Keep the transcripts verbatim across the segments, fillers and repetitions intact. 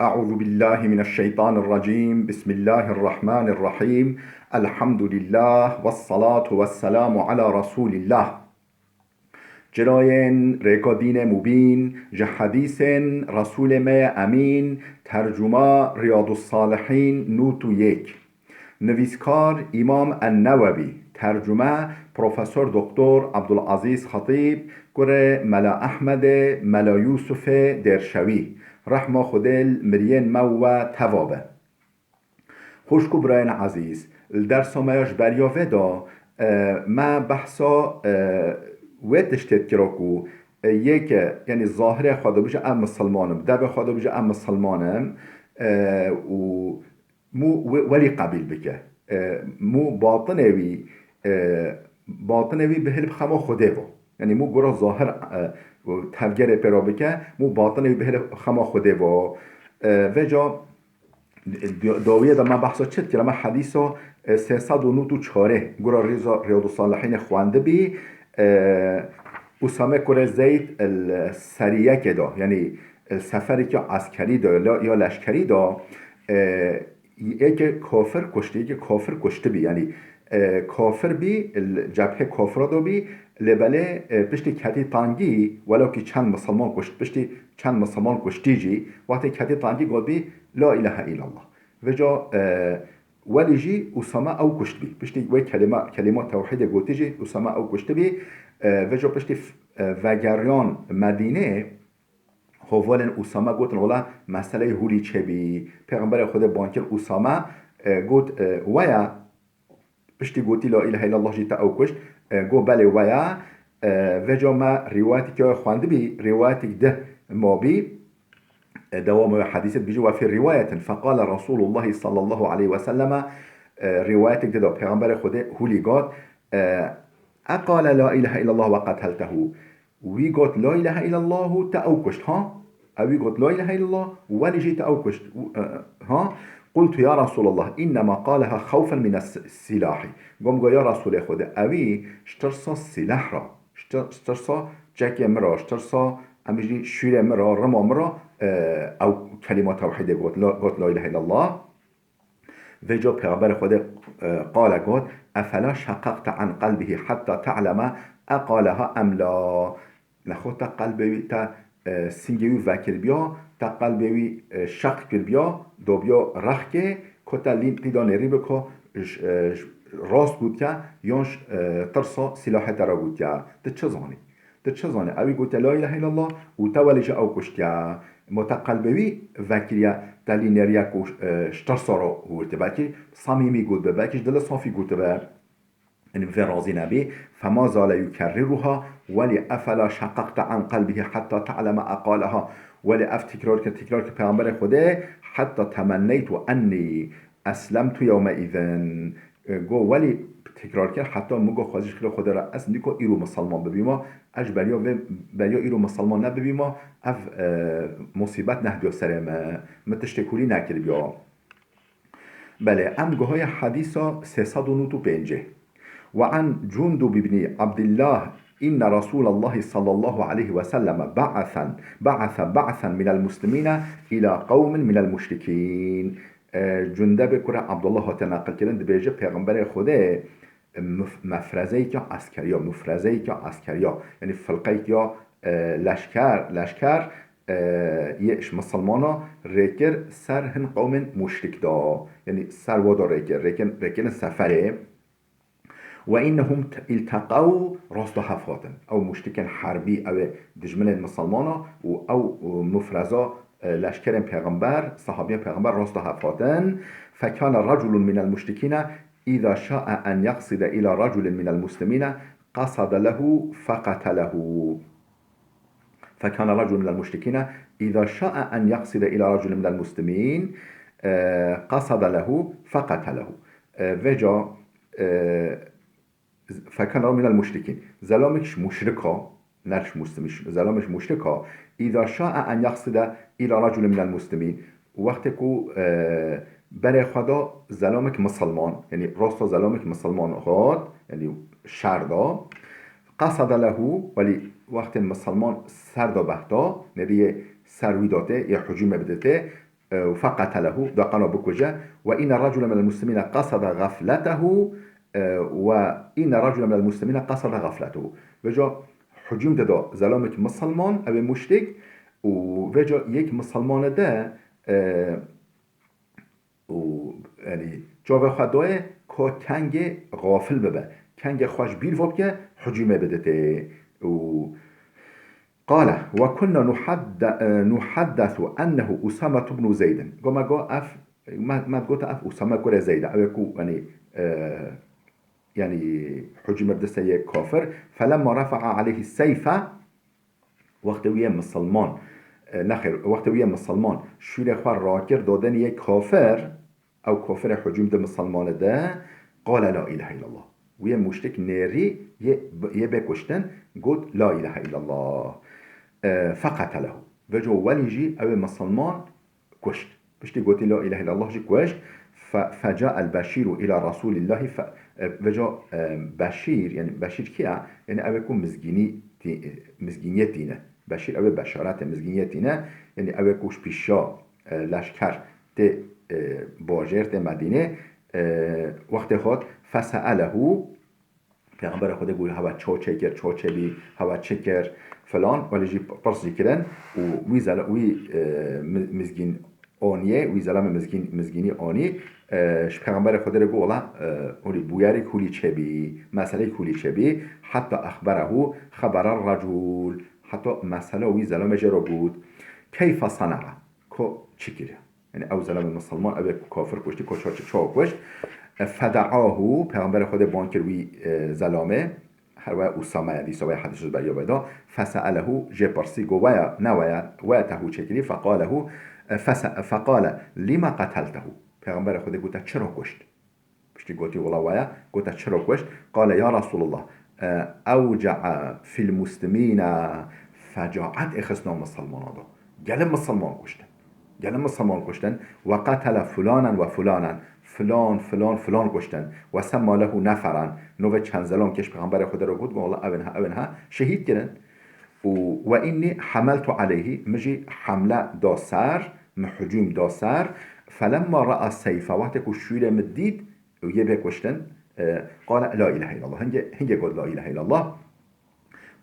أعوذ بالله من الشيطان الرجيم. بسم الله الرحمن الرحيم. الحمد لله والصلاة والسلام على رسول الله. Çirayên rêka dînê mubîn, ji hedîsên Resûlê me yê Emîn, tercuma Riyadussalihîn nût û yek. Nivîskar Îmam En-Newewî, tercume Profesor Doktor Abdulazîz Xetîb, kurê Mela Ehmedê, Mela Yûsufê Dêrşewî, rehma Xwedê li miriyên me û we teva be. Xwişk û birayên ezîz, li dersa me ya ji beriya vê de, e, me behsa, e, wê tiştê dikira ku, e, yê ke, yanî zahirê xwe de bije em misilman im, devê xwe de bije em misilman im, e, û mû we-, welî qebîl bike. E, mû batinê wî, e, batinê wî bihêl bi xema Xwedê ve. Yanî mû gora zahir, e, tevgerê pê re bike, mû batinê wî bihêl xema Xwedê ve. E, vêca, Dawiye de me behsa çi dikir? Me hedîsa, e, sê sed û nod û çarê gura rêza Riyadussalihînê xwendibî. E, Usame kurê Zeyd el seriyekê de, yanî el sefereke eskerî de, ya, ya leşkerî de, e, yekê kafir kuştî, yekê kafir kuştibî. Yanî, e, kafir bî, el cebhê kafira de bî, lê belê, e, piştî ketî tangî, welo kî çend misilman kuşt, piştî çend misilman kuştî jî, wextê ketî tangî gotbî, La ilahe illallah. Vêca, e, welî jî Usame ew kuştbî. Piştî wê kelîma, kelîma tewhîdê gotî jî Usame ew kuştibî. E, vêca piştî f-, e, vegeriyan Medînê, hovalên Usame gotin, wela meseleyê hûlî çêbî. Pêxemberê Xwedê bang kir Usame, e, got, e, we ya, Piştî gotî, La ilahe illallah jî te ew kuşt. E, got, belê we ya. E, vêca me rîwayetekî ya xwendibî, rîwayetek dih mabî. E, dewama wê hedîsê dibêje, وفي رواية فقال رسول الله صلى الله عليه وسلم, e, rîwayetek dih de Pêxemberê Xwedê hûlî got, e, أقال لا إله إلا الله وقتلته. Wî got, La ilahe illallah û te ew kuşt, ha? Ew wî got, La ilahe illallah, welî jî te ew kuşt, û, e, ha? قلت يا رسول الله إنما قالها خوفا من السلاح. Gom go, ya Resûlê Xwedê, ewî ji tirsa sîleh ra, ji tir-, ji tirsa çekê min ra, ji tirsa em jî şûrê min ra, rima min ra, e, ew kelîma tewhîdê got, la, got, La ilahe illallah. Vêca Pêxemberê Xwedê, e, qale got, أفلا شققت عن قلبه حتى تعلم أقالها أم لا. Nexwe te qelbê wî, te, e, singê wî vekiribiya, te qelbê wî, e, şeq kiribiya, dobiya rexkê, ku te lîn qîda nêrî biko, j-, e, j-, rast gotiye, yan ji, e, tirsa sîlahê te re gotiye. Tu çi zanî? Tu çi zanî? Ewî gotiye, La ilahe illallah û te welî jî ew kuştiye. Ma te qelbê wî vekiriye, te lî nêriye ku, e, ji tirsa re hûrtiye. Belkî samîmî gotibe, belkî ji dilê safî gotibe. Yanî bi vê razî nebî. فما زال يكررها, welî أفلا شققت عن قلبه حتى تعلم أقالها. Welî ev tekrar kir, tekrar kir Pêxemberê Xwedê, حتى تمنيت أني أسلمت يومئذ. E, go welî tekrar kir, heta min go xwezî ji xêrê Xwedê re ez nîko îro misilman bibîma, ez ji beriya vê, beriya îro misilman nebibîma, ev, e, musîbet nehdiya serê me, min tiştê hûrî nekiribiya. Belê, em guhaya hedîsa sê sed û nod û pêncê. وعن جندب بن عبد الله إن رسول الله صلى الله عليه وسلم بعثا، بعث بعثا من المسلمين إلى قوم من المشركين. E, Cundebê kurê Abdullah hate neqilkirin, dibêje, Pêxemberê Xwedê muf-, mefrezeyeke eskeriya, mufrezeyeke eskeriya, yanî filqeyeke, e, leşker, leşker, e, yê ji misilmana rêkir ser hin qewmên muşrik da. Yanî ser wa da rêkir, rêkin, rêkirin seferê. وإنهم ت-، التقوا, rast da hev hatin. Ew muşrikên herbî, ew ê dijminên misilmana û ew, û mufreza, e, leşkerên pêxember, sehabiyên pêxember rast da hev hatin. فكان رجل من المشركين إذا شاء أن يقصد إلى رجل من المسلمين قصد له فقتله. فكان رجل من المشركين إذا شاء أن يقصد إلى رجل من المسلمين، e, قصد له فقتله. E, vêca, e, فكان رجل من المشركين. Zelamek ji muşrika, ne ji muslimî, zelamek ji muşrika, إذا شاء أن يقصد إلى رجل من المسلمين. Wextê ku, e, berê xwe da zelamek misilman, yanî rasta zelamek misilman hat, yanî şer da. قصد له, welî wextê misilman ser da behta, nêrî yê ser wî da tê, yê hucûmê bide tê, e, û feqetelehu, da qana bikuje, ve inne raculen minel muslimîne qesede xefletehu, e, ve inne raculen minel muslimîne qesede xefletehu. Vêca hicûm de da zelamek misilman, ew ê muşrik, û vêca yek misilmane de, e, û, yanî, çavê xwe dayê ka kengê xafil bibe. Kengê xwe ji bîr ve bike, hicûmê biditê. Û qale, "Ve kunna nuhadde-, e, nuhaddesu ennehu Usame ibnu Zeydin." Go me go ev, me, me gote ev Usame kurê Zeyd e. Ew ê ku, yanî, e, yanî, hicûmê bidise yê kafir. "Felemma refa'a aleyhi seyfe." Wextê wî yê misilman, e, nexêr, wextê wî yê misilman şûrê xwe rakir, da denê yê kafir, ew kafirê hicûm di misilmane de, qale la ilahe illallah. Wî yê muşrik nêrî yê, yê bê kuştin, got la ilahe illallah. E, feqetelehu. Vêca welî jî ew ê misilman kuşt. Piştî gotî la ilahe illallah jî kuşt. Fe, fecael beşîru ila Resûlîllahî fe, e, vêca, e, Beşîr, yanî Beşîr kî ye? Yanî ew ê ku mizgînî tî-, mizgîniyê tîne. Beşîr ew ê beşaretê mizgîniyê tîne. Yanî ew ê ku ji pîşa, e, leşker tê, e, bajêr, tê Medînê, e, wextê xwe feseelehu, Pêxemberê Xwedê got, hewa çaw çêkir, çaw çêbî, hewa çi kir, filan, welê jî pirs jî kirin û wî zela-, wî, e, mi-, mizgîn aniyê, wî zelamê mizgîn, mizgînî anî, e, ji Pêxemberê Xwedê re got, wela, e, holî bûyerek holî çêbî, meseleyek holî çêbî, heta exberehu xebera recûl, heta mesela wî zelamê jê re got, keyfe sena'a, ko çi kiriye? Yanî ew zelame misilman, ew ê ku kafir kuştî, ku çawa çi çawa kuşt. E, feda'ahu, Pêxemberê Xwedê ban kir wî, e, zelamê, her weya Usame ye, dîsa weya hedîs ji beriya wê da. Fese'elehu, jê pirsî, got, weya, ne weya, weya te hû çêkirî, feqalehu, e, fese-, feqale, lima qeteltehu. Pêxemberê Xwedê got, te çira kuşt? Piştî gotî, wela waya, gote, çira kuşt? Qale, ya Resulallah, e, ewce'a fil muslimîne, fecaet êxistin misilmana da. Gelin misilman kuştin. Gelin misilman kuştin. Ve qetele fulanen ve fulanen. Filan, filan, filan kuştin. Ve semma lehu neferan. Novê çend zelam kêş Pêxemberê Xwedê re got, got, wela ew ên ha, ew ên ha, şehîd kirin. Û ve inni hameltu aleyhi, min jî hamle da ser, min hicûm da ser. Felemma ra'a seyfe, wextê ku şûrê min dît, û yê bê kuştin, e, qale la ilahe illallah. Hingê, hingê got la ilahe illallah.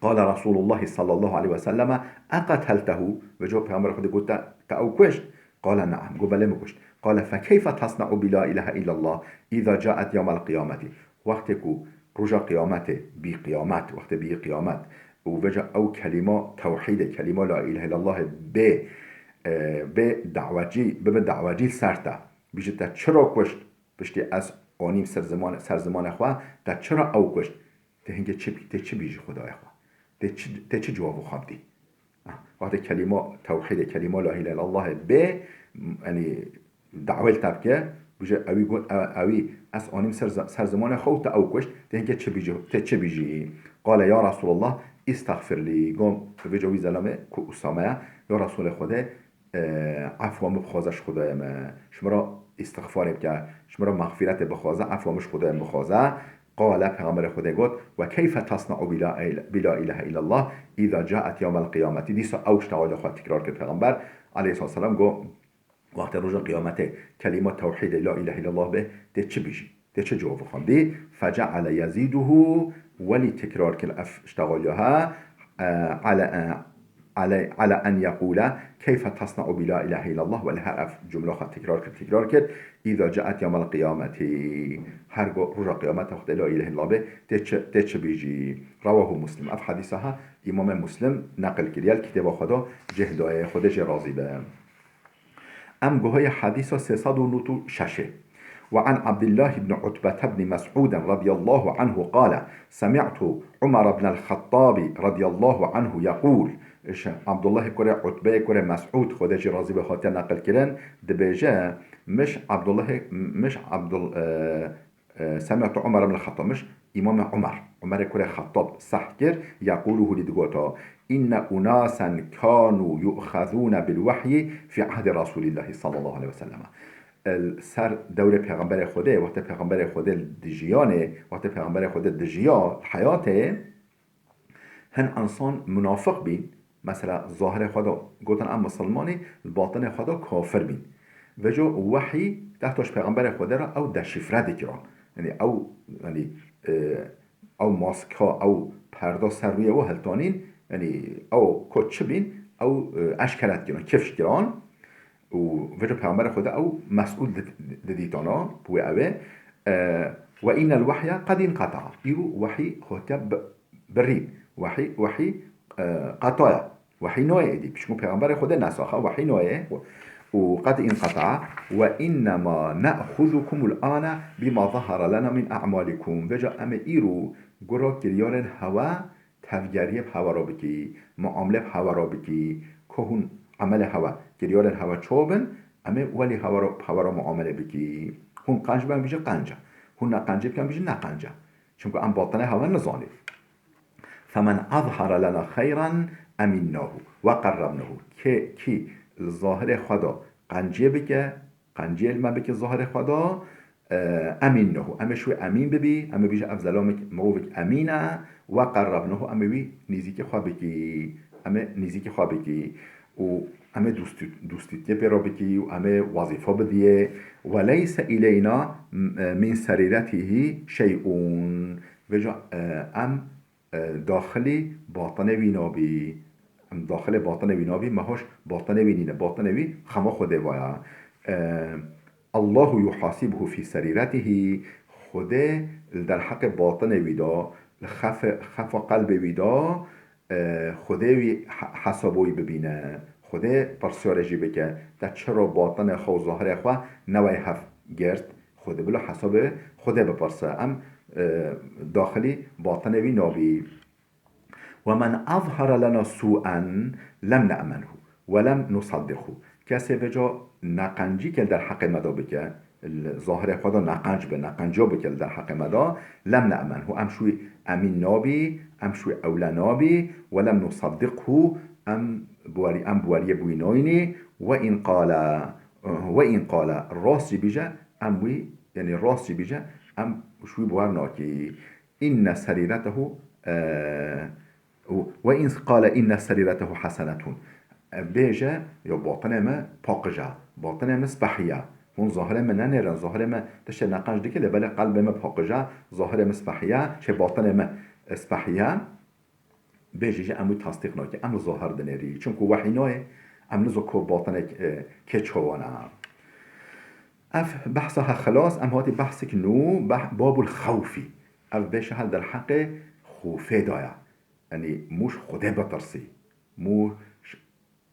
Qale Resûlullahî sallallahu aleyhi ve selleme, eqeteltehu, vêca Pêxemberê Xwedê got, te, te ew kuşt? Qale naam, got belê min kuşt. Qale fekeyfe tasna'u bi la ilahe illallah, îza caet yewmel qiyameti. Wextê ku roja qiyametê bî qiyamet, wextê bî qiyamet, û vêca ew kelîma tewhîdê, kelîma la ilahe illallahê bê, e, bê dawecî, bibe dawecî ser te. Bîjî te çira kuşt? Piştî ez anîm ser ziman-, ser zimanê xwe, te çira ew kuşt? Tê hingê çi, tê çi bîjî Xwedayê xwe? Tê çi, tê çi cewabê xwe bidî? Ah, wextê kelîma tewhîdê, kelîma la îlahe illallahê bê, yanî dawê li te bike, bije ewî got, e-, ewî ez anîm ser ze-, ser zimanê xwe û te ew kuşt, tê hingê çi bîjî, tê çi bîjî? Qale ya Resulallah, istexfirlî. Got, vêca wî zelamê ku Usame ye, ya Resulê Xwedê, e, efwa min bixwaze ji Xwedayê me, ji min re îstixfarê bike, ji min re mexfîretê bixwaze, efwa min ji Xwedayê min bixwaze. Qale, Pêxemberê Xwedê got, "Ve keyfe tasna'u bi la, bi la ilahe illallah, îza caet yewmel qiyameti." Dîsa ew ştexaliya xwe tekrar kir Pêxember aleyhissalatu vesselam, got, wextê roja qiyametê kelîma tewhîdê la ilahe illallah bê, tê çi bîjî? Tê çi cewabê xwe bidî? Feceale yezîduhu, welî tekrar kir ev ştexaliya he, e, ale, e, ale, ale en yekûle, keyfe tasna'u bi la ilahe illallah, welê her ev cumla xwe tekrar kir, tekrar kir, îza caet yewmel qiyameti, her go roja qiyameta wextê la ilahe illallah bê, tê çi, tê çi bîjî? Rewahu Muslim. Ev hedîsa ha, Îmamê Muslim neqil kiriye, li kitêba xwe de cih daye, Xwedê jê razî be. Em guhayê hedîsa sê sed û nod û şeş ê. Ve an Abdullah ibn Utbete ibn Mes'ud radiyallahu anhu qale, semi'tu Umar ibn el-Xettabi radiyallahu anhu yekûl. Ji Abdullahê kurê Utbeyê kurê Mes'ud, Xwedê jî razî be, hatiye neqil kirin, dibêje, min ji Abdullahê, min ji Abdul-, e, e, semi'tu Umar ibn el-Xettab, min ji Îmamê Umar, Umerê kurê Xettab seh kir, yekûlu, hûlî digota, inne unasen kanu yu'xezûne bil wehyi fi ahdi Resûlîllahî sallallahu aleyhi ve sellem. Li ser dewrê Pêxemberê Xwedê, wextê Pêxemberê Xwedê li dijiyanê, wextê Pêxemberê Xwedê dijiya, li heyatê, hin însan munafiq bîn, mesela zahirê xwe de gotin em misilmanî, li batinê xwe de kafir bîn. Veco wehî tehta ji Pêxemberê Xwedê re ew deşîfre dikiran. Yanî ew, yanî, e, ew maska, ew perda ser rûyê we hiltanîn, yanî ew ko çi bîn, ew, e, eşkere dikiran, kifş kiran. Û veco Pêxemberê Xwedê ew mesûl di-, didîtana, bi wê ew ê, e, "Ve innel wehye qed inqeta." Îro wehî hote bi-, birîn. Wehî, wehî, e, qetaya. Wehî nayê êdî. Pişkû Pêxemberê Xwedê nesaxa, wehî nayê. Û qed inqeta. "Ve innema ne'xuzukumul ane bima zahara lena min a'malikum." Veca em ê îro gura kiryarên hewe tevgeriyê bi hewe re bikî, muamele bi hewe re bikî, ku hûn emelê hewe, kiryarên hewe çawa bin, em ê welî hewe re, bi hewe re muamele bikî. Hûn qenc bin, em bijî qenc e. Hûn neqencê bikin, em bijî neqenc e. Çimku em batinê hewe nizanî. "Femen azhara lena xeyran eminnahu ve qerrebnahu." Kê, kî li zahirê xwe de qencê bike, qencê li me bike zahirê xwe de, e, eminnahu. Em ê ji wê emîn bibî, em ê bîje ev zelamek mirovek emîn e, ve qerrebnahu, em ê wî nîzîkî xwe bikî. Em ê nîzîkî xwe bikî. Û em ê dostî-, dostîtiyê pê re bikî û em ê wezîfe bidiyê. "Ve leyse ileyna, e, min serîretihî şey'un." Veca, e, em, e, daxilî batinê wî nabî. Em daxilê batinê wî nabî, me hoş batinê wî nîne. Batinê wî xema Xwedê vaya. E, "Allahu yuhasibuhu fî serîretihî." Xwedê li derheqê batinê wî de, li xefe-, xefa qelbê wî de, e, Xwedê wî he-, hesaba wî bibîne. Xwedê pirsiyarê jî bike. Te çira batinê xwe û zahirê xwe newey hev girt? Xwedê bila hesabê Xwedê bipirse. Em, e, daxilî batinê wî nabî. "Ve men azhara lena sû'en lem ne'menhu ve lem nusaddiqhu." Kesê veca neqencî ke li derheqê me de bike, li zahirê xwe de neqenc be, neqenciya bike li derheqê me de, lem ne'menhu, em ji wî emîn nabî, em ji wî ewle nabî, ve lem nusaddiqhu, em bi werî-, em bi weriyê bi wî nayînî, ve in qale, ve in qale, rast jî bîje, em wî, yanî rast jî bîje, em ji wî bi wer nakî. Inne serîretehu, e, û, "Ve in qale inne serîretehu hasenetun." E, bêje, ya batinê me paqij e, batinê me spehî ye. Hûn zahirê me nenêrin, zahirê me tiştê neqenc dike, lê belê qelbê me paqij e, zahirê me spehî ye, çê batinê me, e, spehî ye. Bêje jî em wî tasdîq nake, em li zahir dinêrî. Çimku wehî nayê, em nizo ko batinek, e, kê çawan e. Ev behsa he xilas, em hatî behsik nû, beh-, babul xewfî. Ev bêşe hel derheqê xofê de ye. Yanî mû ji Xwedê bitirsî. Mû ş-,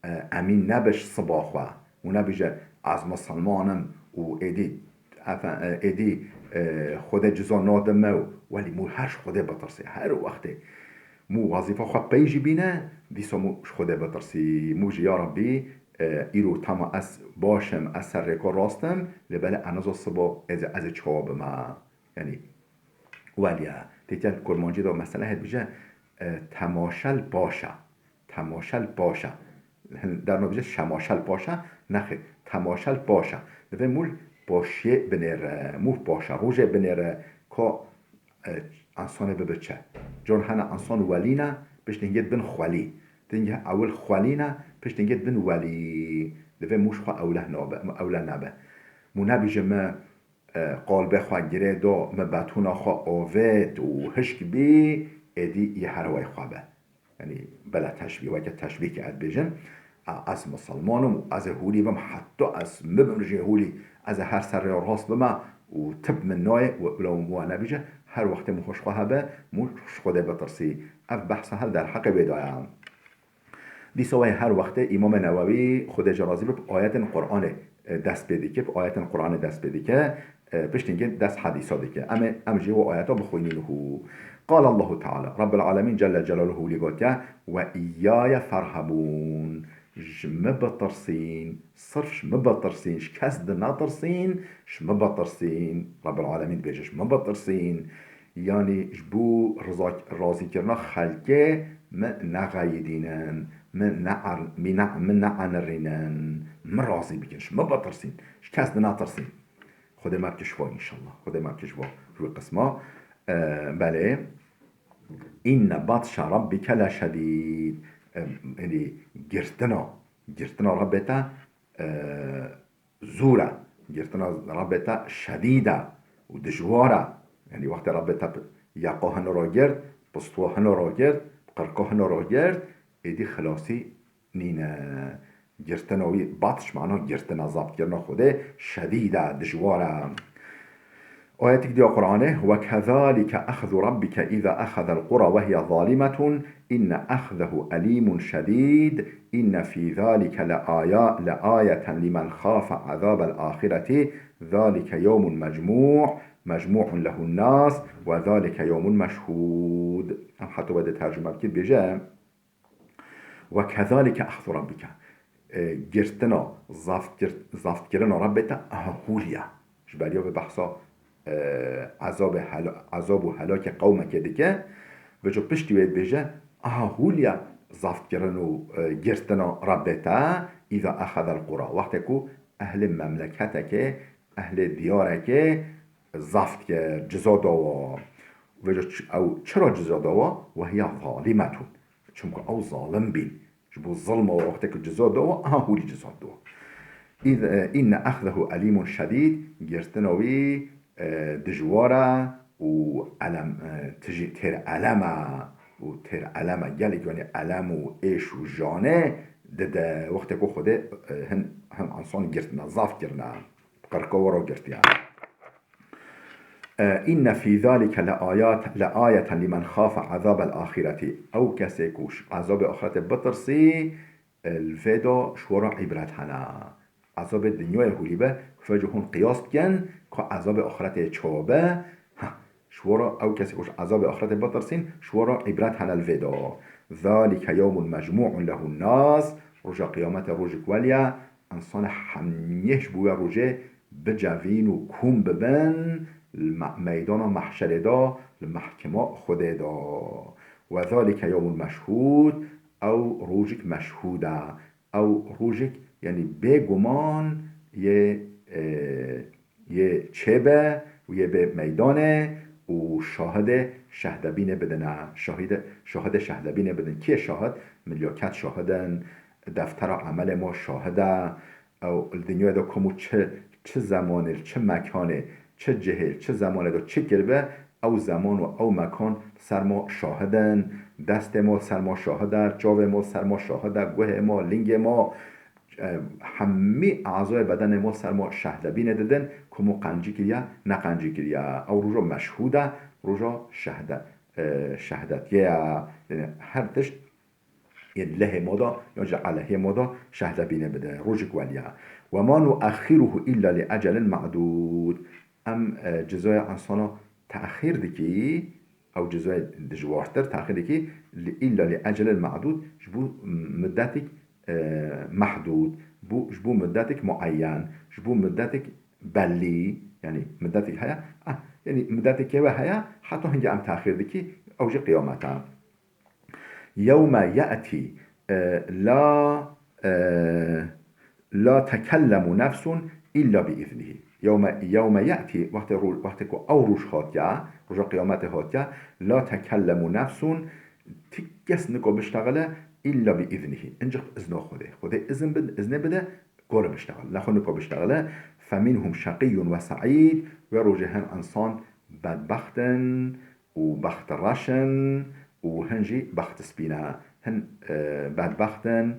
e, emîn nebe ji siba xwe. Û nebêje, "Ez misilman im û êdî, efe-, e, êdî, e, Xwedê ciza nade me." Û welî mû her ji Xwedê bitirsî. Her wextê mû wezîfa xwe pey jî bîne, dîsa mû ji Xwedê bitirsî. Mû jî, "Ya Rabbî, e, îro tama ez baş im, ez ser rêka rast im, lê belê ez niza siba ez, ez ê çawa bime." Yanî, welî, têtiya li kurmancî de mesela heye dibêje, e, temaşel paşa. Temaşel paşa. Hin derno dibêje şemaşel paşa. Nexêr, temaşel paşa. Divê mû paşiyê binêre, mû paşa rojê binêre, ka, e, insanê bibe çi. Car hene insan welî ne, piştî hingê dibin xwelî. Hingê ewil xwelî ne, piştî hingê dibin welî. Divê mû ji xwe ewleh nabe, ewle nebe. Mû nebêje me, e, qalbê xwe girê do, me betûna xwe avêt û hişk bî, êdî yê her wey xwe be. Yanî bela teşbîh, weke teşbîh ke ez dibêjim, a, ez misilman im û ez ê hûrî bim, heta ez bibim jê hûrî, ez ê her serrê rast bime û tip min nayê û bila wan nebêje, her wextê min hoş xwe hebe, min ji Xwedê bitirsî. Ev behsa hel derheqê wê daye. Dîsa wê her wextê Îmamê Newewî, Xwedê jê razî be, bi ayetên Qur'anê, e, dest pê dike, bi ayetên Qur'anê dest pê dike, e, piştî hingê dest hedîsa dike. Em ê, em jî wê ayeta bixwînîn hû. Qale Allahu Teala, Rabbul Alemîn Celle Celaluhu wî gotiye, "Ve îyyaye ferhebûn." Ji min bitirsîn, sirf ji min bitirsîn, ji kes di netirsîn, ji min bitirsîn. Rabbul Alemîn dibêje, "Ji min bitirsîn." Yanî ji bo riza-, razîkirina xelkê min nexeyidînin, min ne-, min ne-, min neanirînin, min razî bikin, ji min bitirsîn, ji kes di netirsîn. Xwedê me bike ji bo înşallah, Xwedê me bike ji bo, ji wê qisma. E, belê. Inne batşa rabbike leşedîd. E, yanî girtina, girtina Rabbê te, e, zûr e. Girtina Rabbê te şedîd e û dijwar e. Yanî wextê Rabbê te yeqa hino ragirt, pistuwa hino ragirt, qirqa hino ragirt, êdî xilasî nîne. Girtina wî, batş mana girtina, zaftkirina Xwedê şedîd e, dijwar e. Ayetik diya Qur'anê: "Ve kezalike ehzu rabbike iza eheza'l qura ve hiye zalimetun, inne ehzehu elimun şedid, inne fî zalike le aya-, le ayeten limen xafe azabel ahireti, zalike yewmun mecmu', mecmu'un lehun nas, ve zalike yewmun meşhud." Em heta wede tercüme bikir bêje: "Ve kezalike ehzu rabbike." E, girtina, zaftkir-, zaftkirina Rabbê te aha hûlî ye. Ji beriya vê behsa, e, ezabê hela-, ezab û helakê qewmekê dike. Vêca piştî wê dibêje, aha hûlî ye zafkirin û, e, girtina Rabbê te, îza eheza'l qura. Wextê ku ehlê memleketekê, ehlê diyarekê zaft kir, ciza dawa. Vêca ç-, ew çira ciza dawa? Ve hiye zalimetun. Çimku ew zalim bîn. Ji bo zilma wê wextê ku ciza dawa, aha hûlî ciza dawa. Îz-, e, inne ehzehu elimun şedîd, girtina wî, e, dijwar e û elem, e, tijî têr elem e û têr elem e. Gelek, yanî elem û êş û janê dide wextê ku Xwedê, e, hin, hin ensan girtine, zaf kirine. Qirqa we ragirtiye. E, inne fî zalike le ayat, le ayeten limen xafe azabel ahireti. Ew kesê ku ş-, ezabê axiretê bitirsî, e, li vê de ji we re îbret hene. Ezabê dinyayê hûlî be, ku vêca hûn qiyas bikin, ku ezabê axiretê çawa be, ha, ji we re, ew kesê ku ji ezabê axiretê bitirsîn, ji we re îbret hene li vê de. Zalike yewmun mecmu'un lehun nas, roja qiyametê rojek welî ye, însan hemiyê ji bo wê rojê bicevîn û kom bibin li me-, meydana mehşerê de, li mehkema Xwedê de. Ve zalike yewmun meşhûd, ew rojek meşhûd e. Ew rojek, yanî bêguman yê, e, yê çêbe û yê bê meydanê û şahidê şehdebînê bidine. Şahide-, şahidê şehdebînê bidin. Kê şahid? Milyaket şahid in, deftera emelê me şahid e. Ew li dinyayê de ku me çi, çi zemanê, çi mekanê, çi cihê, çi zemanê de çi kiribe, ew zeman û ew mekan li ser me şahid in, destê me li ser me şahid e, çavê me li ser me şahid e, guhê me, lingê me, e, hemî ezayê bedenê me li ser me şehdebînê didin, ku me qencî kiriye, ne qencî kiriye. Ew roja meşhûd e, roja şehde-, e, şehdetiyê ye. Yanî her tişt yên lehê me de, yan jî elehê me de şehdebînê bide. Rojek welî ye. Ve ma nuexiruhu illa li ecelin ma'dûd. Em, e, cizaya însana texîr dikî, ew cizaya dijwartir texîr dikî, li, illa li ecelin ma'dûd, ji bo muddetik, e, mehdûd, bo, ji bo muddetik muayyen, ji bo muddetik bellî, yanî muddetik heye, ah, yanî muddetik we heye, heta hingê em texîr dikî, ew jî qiyamet e. Yewme ye'tî, e, la, e, la tekellemu nefsun illa bi iznihî. Yewme, yewme ye'tî, wextê ro-, wextê ku ew roj hatiye, roja qiyametê hatiye, la tekellemu nefsun, ti kes niko biştexile illa bi iznihî. Incik izna Xwedê. Xwedê izin bid-, iznê bide, gore biştexile. Nexwe niko biştexile. Feminhum şeqiyyun ve se'îd, wê rojê hin insan bedbext in, û bextreş in û hin jî bextspî ne. Hin, e, bedbext in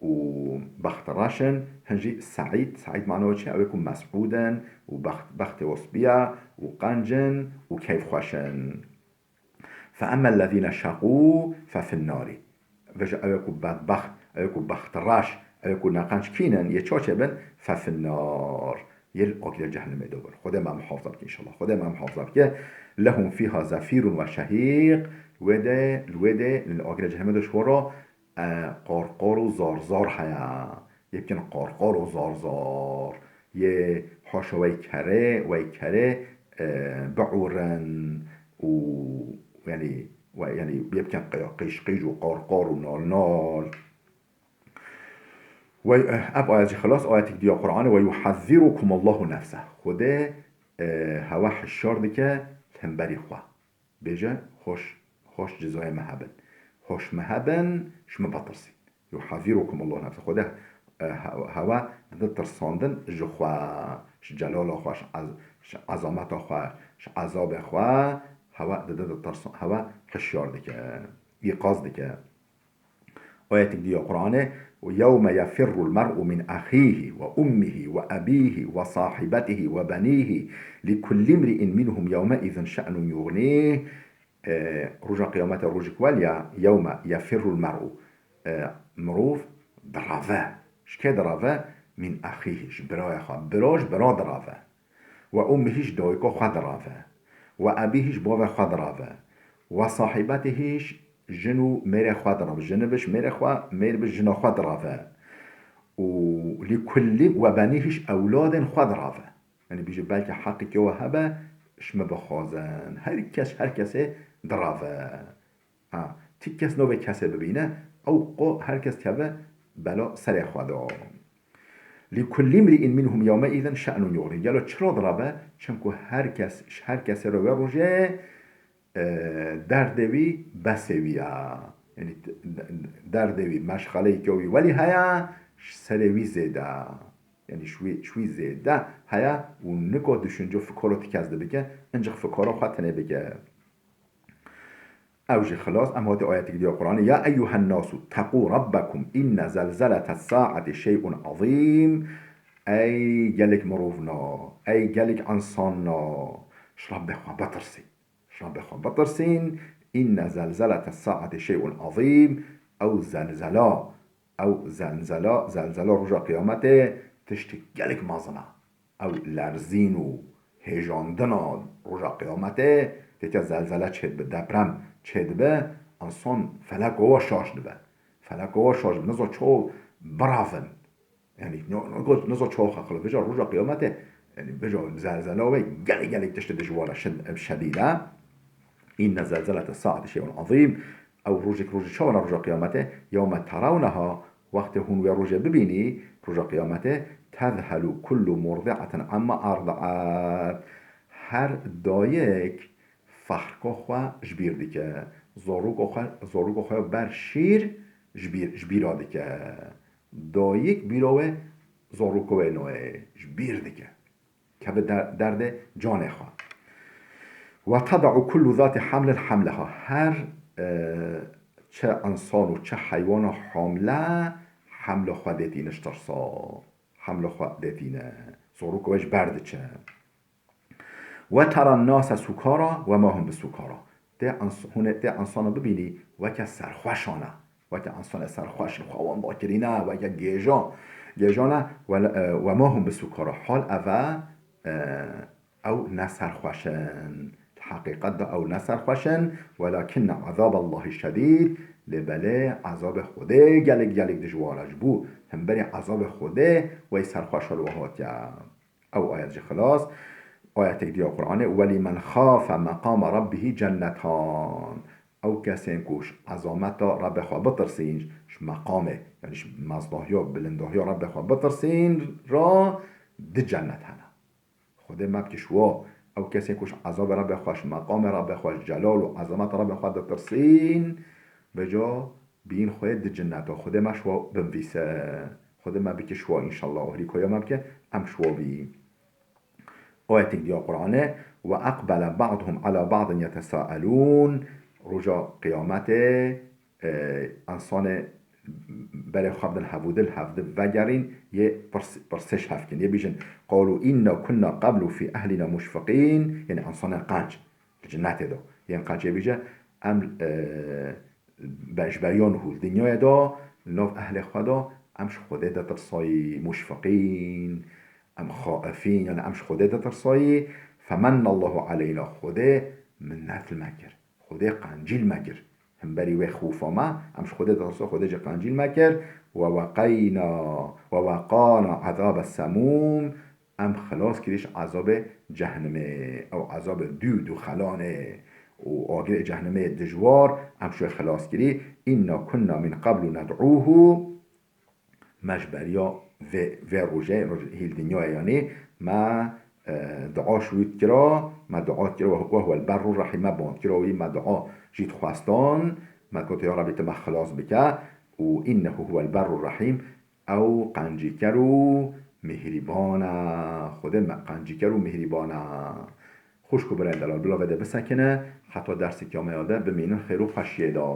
û bextreş in, hin jî seîd. Seîd mana wê çi ye? Ew ê ku mesûd in û bext, bextê wan spî ye û qenc in û keyfxweş in. Fe emmellezîne şeqû fe finnarî. Vêca ew ê ku bedbext, ew ê ku bextreş, ew ê ku neqenc kî ne, yê çawa çêbin? Fe finnar. Yê li agirê cehennemê de bin. Xwedê me muhafaza bike înşallah. Xwedê me muhafaza bike. Lehum fîha zefîrun ve şehîq. Wê de, li wê de, li agirê cehennemê de ji we re, e, qarqar û zarzar heye. Yê bikin qarqar û zarzar. Yê haşa wey kerê, wey kerê, e, biûrin û, yanî, we, yanî, yê bikin qî-, qîj qîj û qarqar û nal nal. Wey, eh, ev ayet jî xilas, ayetek diya Qur'anê, "Ve yuhezzirukumullahu nefseh." Xwedê, eh, hewe hişyar dike li hemberî xwe. Bêje, "Hoş, hoş cizayê me hebin. Hoş me hebin, ji me betirsîn." "Yuhezzirukumullahu nefseh." Xwedê, e, he-, hewe dide tirsandin ji xwe, ji celala xwe, ji ez-, ji ezameta xwe, ji ezabê xwe, hewe dide ditirsan-, hewe hişyar dike, îqaz dike. Ayetek dî ya Qur'anê, "Yewme yefirrul mer'u min ahîhî ve ummihî ve ebîhî ve sahîbetihî ve benîhî li kullimri'in minhum yewmeizin şe'nun yugnîh." E, roja qiyametê rojek weliya, "Yewme yefirrul mer'u." E, mirov dirave. Ji kê dirave? "Min ahîhî", ji birayê xwe. Bira ji bira dirave. "Ve ummihî", ji dayika xwe dirave. "Ve ebîhî", ji bavê xwe dirave. "Ve sahîbetihî", ji jin û mêrê xwe dirave. Jin bi ji mêrê xwe, mêr bi ji jina xwe dirave. Û "li kulli", "ve benîhî", ji ewladên xwe dirave. Yanî bîje belkî heqî ke we hebe, ji min bixwazin. Her kes, her kesê dirave. Ha, ti kes navê kesê bibîne, ew qo her kes keve bela serê xwe de. "Li kulli mri'in minhum yewmeizin şe'nun yugnîh." Gelo çira dirave? Çimku her kes, ji her kesê re wê rojê, e, derdê wî besê wî ya. Yanî t-, d-, derdê wî, meşxaleyê ke wî welî heye, ji serê wî zêde. Yanî ji wî, ji wî zêde heye û niko düşünce fikoro ti kes dibike, incik fikoro xwe tenê bike. Ew jî xilas, em hatî ayetek dî ya Qur'anê, "Ya eyyuhen nasu teqû rabbekum inne zelzelete saati şey'un azîm." Ey gelek mirovna, ey gelek insana, ji Rabbê xwe bitirsî. Ji Rabbê xwe bitirsîn, "Inne zelzelete saati şey'un azîm", ew zelzela, ew zelzela, zelzela roja qiyametê tiştê gelek mezin e. Ew lerzîn û hêjandina roja qiyametê, têke zelzele çêdibe, deprem çêdibe, insan feleko we şaş dibe. Feleko we şaş dibe, nizo ço biravin. Yanî, no, no, got, nizo çawa xwe qilo. Vêca roja qiyametê, yanî, vêca zelzela wê gelek, gelek tiştê dijwar e, şed-, şedîd e. "Inne zelzelete saati şey'un azîm." Ew rojek, rojê çawa ne roja qiyametê? "Yewme terawneha", wextê hûn wê rojê bibînî, roja qiyametê, "tezhelu kullu murdi'atin amma erda'at." Her dayik fexrka xwe ji bîr dike. Zarokê xwe, zarokê xwe ber şîr ji bîr, ji bîra dike. Dayik bîra wê zarokê wê nayê, ji bîr dike. Keve der-, derdê canê xwe. "Ve teda'u kullu zati hamlin hamleha." Her, e, çi insan û çi heywana hamle, hemla xwe dêtîne ji tirsa. Hemla xwe dêtîne. Zarokê wê ji ber diçe. "Ve teran nase sukara ve ma hum bi sukara." Tê ins-, hûn ê tê insana bibînî weke serxweşan e. Weke insana serxweş in, xwe wenda kirîne, weke gêja, gêjan e. "Ve le-, e, ve ma hum bi sukara." Hal ev e, e, ew ne serxweş in. Di heqîqet de ew ne serxweş in. "Welakinne azaballahî şedîd." Lê belê ezabê Xwedê gelek, gelek dijwar e. Ji bo hemberî ezabê Xwedê wey serxweş li we hatiye. Ew ayet jî xilas. Ayetek dî ya Qur'anê, "Welîmen xafe meqame rabbihî cennetan." Ew kesên ku ji ezameta Rabbê xwe bitirsîn, ji meqamê, yanî ji mezdahiya, bilindahiya Rabbê xwe bitirsîn, ra di cennet hene. Xwedê me bike ji wa. Ew kesên ku ji ezabê Rabbê xwe, ji meqamê Rabbê xwe, ji celal û ezameta Rabbê xwe ditirsîn, vêca biyîn xwe di cinneta. Xwedê me ji wa binvîse. Xwedê me bike ji wa, înşallah. Alîkariya me bike, em ji wa bî. Ayetek dî ya Qur'anê, "Ve eqbele ba'duhum ala ba'din yetesaelûn." Roja qiyametê, e, insanê berê xwe bidin hevûdil, hevdi vegerîn, yê pirs-, pirsêş hevkin. Yê bîjin, "Qalû inna kunna qeblu fî ehlina muşfiqîn." Yanî insanên qenc, li cinnetê de. Yên qenc yê bîje, em, e, be-, ji beriya nihû li dinyayê de, li nav ehlê xwe de, em ji Xwedê ditirsayî, muşfiqîn, em xaifîn, yanî em ji Xwedê ditirsayî, femennallahu aleyna, Xwedê minnet li me kir. Xwedê qencî li me kir. Hemberî wê xûfa me, em ji Xwedê ditirsayî, Xwedê jî qencî li me kir. Ve weqeyna, ve weqana ezabe semûm, em xilas kirî ji ezabê cehnimê, ew ezabê dû dû xelanê û agirê cehnimê dijwar, em şû xilas kirî. Inna kunna min qablu ned'uhu. Me ji beriya vê, vê rojê, roj-, hîl dinyayê yanî, me, e, dua ji wî dikira, me dua dikira, we, we huwel berru rahîm, me band kira wî, me dua jî dixwestan, me digot, "Ya Rebî, tu me xilas bike." Û innehu huwel berru rahîm, Ew qencîker û mihrîban e. Xwedê me qencîker û mihrîban e. Xwişk û birayên delal, bila vê de bisekine, heta dersê kiyameyê de bimînin xêr û xweşiyê de.